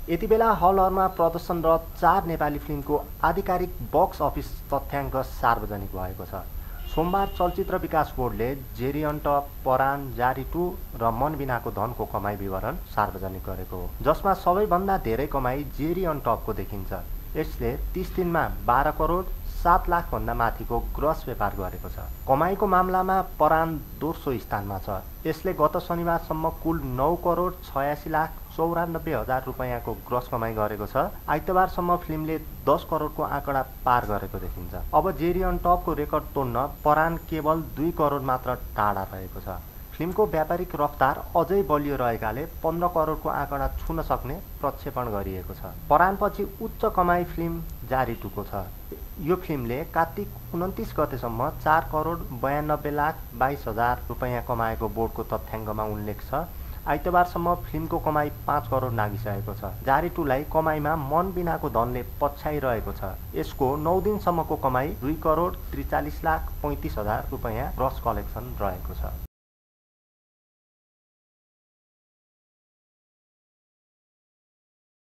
यति बेला हलहरूमा प्रदर्शनरत 4 नेपाली फिल्मको आधिकारिक बक्स अफिस तथ्याङ्क सार्वजनिक भएको छ। सोमबार चलचित्र विकास बोर्डले जेरी अन टप, परान, जारी 2 र मनबिनाको धनको कमाई विवरण सार्वजनिक गरेको हो, जसमा सबैभन्दा धेरै कमाई जेरी अन टपको देखिन्छ। यसले 30 दिनमा 12 करोड 7 लाख भन्दा माथिको ग्रस व्यापार गरेको छ। कमाईको मामलामा परान दोस्रो स्थानमा छ। यसले गत शनिबारसम्म कुल 9 करोड 86 लाख 94 हजार रुपैयाँको ग्रस कमाई गरेको छ। आइतबारसम्म फिल्मले 10 करोडको आँकडा पार गरेको देखिन्छ। अब जेरी अन टपको रेकर्ड तोड्न परान केवल 2 करोड मात्र टाढा रहेको छ। फिल्मको व्यापारिक रफ्तार अझै बलियो रहेकाले 15 करोडको आँकडा छुन सक्ने प्रक्षेपण गरिएको छ। परानपछि उच्च कमाई फिल्म जारी 2 को छ। यो फिल्मले कार्तिक 29 गतेसम्म 4 करोड 92 लाख 22 हजार रुपैयाँ कमाएको बोर्डको तथ्याङ्कमा उल्लेख छ। आइतबारसम्म फिल्मको कमाई 5 करोड नागिसकेको छ। जारी 2 लाई कमाईमा मन बिनाको धनले पछ्याइरहेको छ। यसको 9 दिनसम्मको कमाई 2 करोड 43 लाख 35 हजार रुपैयाँ ग्रस कलेक्सन रहेको छ।